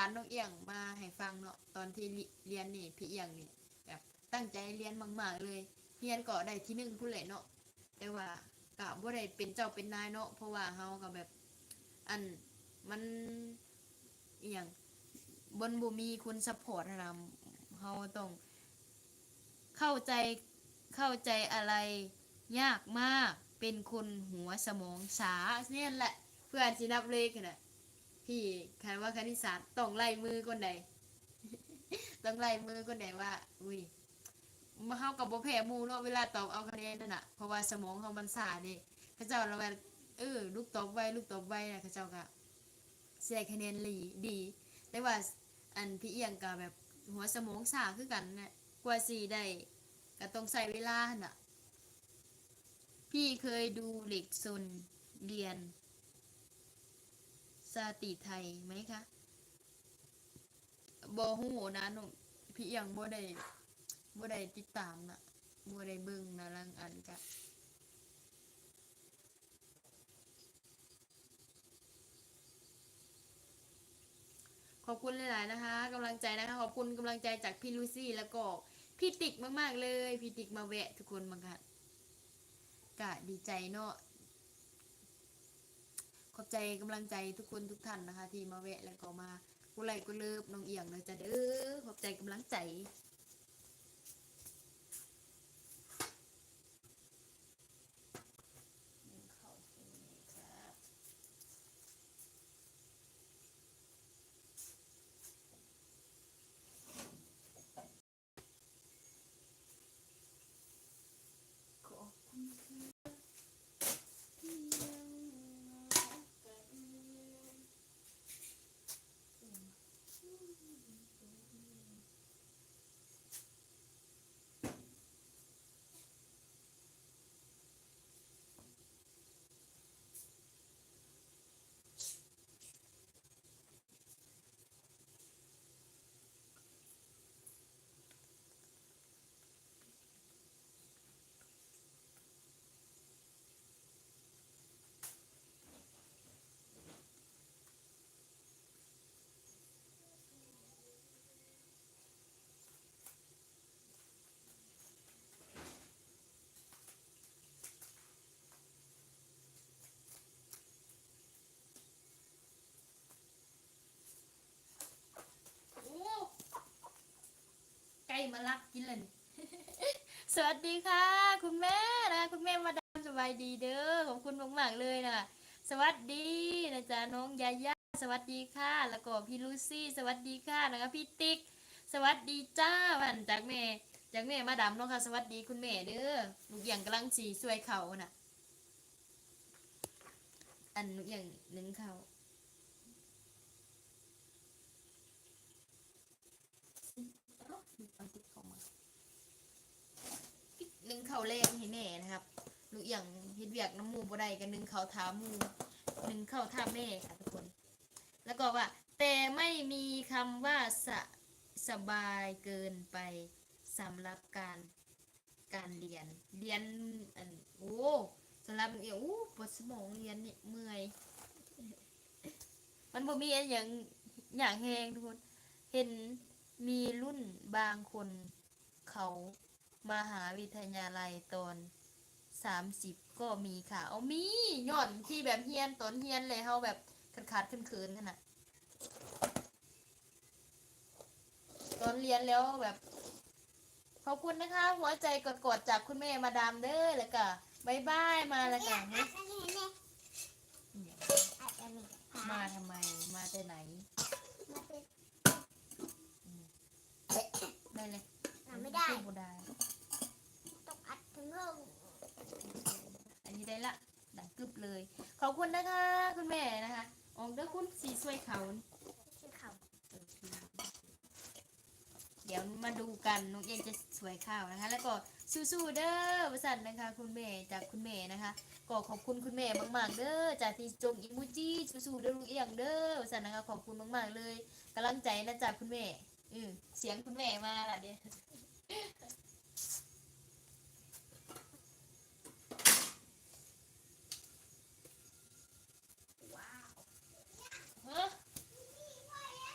ນນ້ອງອຽງມາໃຫ້ຟັງເນາະ. ຕອນທີ່ ລ- ລຽນນີ້ ພີ່ອຽງນີ້ແບບຕັ້ງໃຈຮຽນມາກໆເລີຍ, ຮຽນກໍໄດ້ທີໜຶ່ງພຸ້ນແຫຼະເນາະ, ແຕ່ວ່າກໍບໍ່ໄດ້ເປັນເຈົ້າເປັນນາຍເນາະ, ເພາະວ່າເຮົາກໍແບບ ອັນ ມັນ ອີ່ຫຍັງ ມັນບໍ່ມີຄົນຊັບພອດຫັ້ນນະ, ເຮົາຕ້ອງເຂົ້າໃຈ ເຂົ້າໃຈອາໄລຍາກມາກ, ເປັນຄົນຫົວສະໝອງຊ້າ. ແມ່ນແຫຼະ, ເພື່ອຊິນັບເລກຫັ້ນນະ ພີ່ ຄັນວ່າຄະນິດສາດຕ້ອງໄລ່ມືກ່ອນໃດ, ຕ້ອງໄລ່ມືກ່ອນໃດວ່າ ອຸ້ຍ ເຮົາກໍບໍ່ແພ້ໝູ່ເນາະ ເວລາຕອບເອົາຄະແນນຫັ້ນນະ, ເພາະວ່າສະໝອງເຮົາມັນຊ້າເດ້. ເຂົາເຈົ້າລະວ່າ ເອີ ລູກຕອບໄວ ລູກຕອບໄວນະ, ເຂົາເຈົ້າກໍຊິໄດ້ຄະແນນດີ ດີ. ແຕ່ວ່າ ອັນ ພີ່ອຽງກໍແບບຫົວສະໝອງຊ້າຄືກັນນະ, ກວ່າຊິໄດ້ກໍຕ້ອງໃຊ້ເວລາຫັ້ນນະ. พี่เคยดูเด็กซนเรียนสาติไทยไหมคะ? ບໍ່ຮູ້ນະນ້ອງ, ພີ່ອຽງບໍ່ໄດ້ ບໍ່ໄດ້ຕິດຕາມນະ, ບໍ່ໄດ້ເບິ່ງນະ, ລາງອັນກະ ຂອບຄຸນຫຼາຍໆນະຄະ ກຳລັງໃຈນະຄະ, ຂອບຄຸນກຳລັງໃຈຈາກພີ່ລູຊີ ແລ້ວກໍພີ່ຕິກມາກໆເລີຍ, ພີ່ຕິກມາແວະທຸກຄົນ ມັນກະ ກະດີໃຈເນາະ. ຂອບໃຈກຳລັງໃຈທຸກຄົນທຸກທ່ານນະຄະ ທີ່ມາແວະ ແລ້ວກໍມາກົດໄລກົດເລີບນ້ອງອຽງເດີຈ້າເດີ, ຂອບໃຈກຳລັງໃຈ. ໂອ້ ໄກ່ມາລັກກິນແລ້ວນີ້. ສະຫວັດດີຄ່ະ ຄຸນແມ່ນະ, ຄຸນແມ່ມາດາມ ສະບາຍດີເດີ, ຂອບຄຸນມາກໆເລີຍນະ. ສະຫວັດດີນະຈ໊ະ ນ້ອງຢາຢາ ສະຫວັດດີຄ່ະ, ແລ້ວກໍພີ່ລູຊີ ສະຫວັດດີຄ່ະ ແລ້ວກໍພີ່ຕິກ ສະຫວັດດີຈ້າ. ວ່າຈາກແມ່ ຈາກແມ່ມາດາມເນາະຄ່ະ, ສະຫວັດດີຄຸນແມ່ເດີ. ລູກອຽງກຳລັງຊິຊ່ວຍເຂົ້ານະ, ອັນ ລູກອຽງໜຶ້ງເຂົ້າ. ໜຶ້ງເຂົ້າແລງໃຫ້ແມ່ນະຄັບ, ລູກອຽງເຮັດວຽກນຳໝູ່ບໍ່ໄດ້ ກໍໜຶ້ງເຂົ້າຖ້າໝູ່ ໜຶ້ງເຂົ້າຖ້າແມ່ຄ່ະທຸກຄົນ. ແລ້ວກໍວ່າ ແຕ່ໄມ່ມີຄຳວ່າ ສະ ສະບາຍເກີນໄປ ສຳລັບການ ການລຽນ ລຽນ ອັນ ໂອ້ ສຳລັບນັກຮຽນ ໂອ້ ປວດສະໝອງ ລຽນນີ້ເມື່ອຍ ມັນບໍ່ມີອັນຫຍັງຍາກແຮງທຸກຄົນ. ເຫັນມີລຸ້ນບາງຄົນເຂົາມະຫາວິທະຍາໄລຕອນສາມສິບກໍມີຄ່ະ. ເອົາ ມີ ຍ້ອນທີ່ແບບຮຽນ ຕອນຮຽນແລ້ວເຮົາແບບຂາດໆເຂີນໆຫັ້ນນະ. ຕອນຮຽນແລ້ວແບບ ຂອບຄຸນນະຄະ ຫົວໃຈກອດໆຈາກຄຸນແມ່ມາດາມເດີ ແລ້ວກະບາຍບາຍມາ ແລ້ວກະ ມາທຳໄມ ມາແຕ່ໃນ ໄດ້ເລີຍ ອັນນີ້ບໍ່ໄດ້ ຕ້ອງອັດເຖິງເທິງ ອັນນີ້ໄດ້ລະ ດັງກຶບເລີຍ. ຂອບຄຸນນະຄະ ຄຸນແມ່ນະຄະ ອອກເດີ ຄຸນຊິຊ່ວຍເຂົາ ຊ່ວຍເຂົາ ໂອເຄ ດຽວມາດູກັນ ນ້ອງເອງຈະຊ່ວຍເຂົານະຄະ ແລ້ວກໍສູ້ໆເດີ ວ່າຊັ້ນນະຄະ ຄຸນແມ່ ຈາກຄຸນແມ່ນະຄະ ກໍຂອບຄຸນຄຸນແມ່ມາກໆເດີ ຈາກທີ່ສົ່ງອີໂມຈິ ສູ້ໆເດີລູກເອງເດີ ວ່າຊັ້ນນະຄະ ຂອບຄຸນມາກໆເລີຍ ກຳລັງໃຈນະຈາກຄຸນແມ່. ອື ສຽງຄຸນແມ່ມາລະເດ.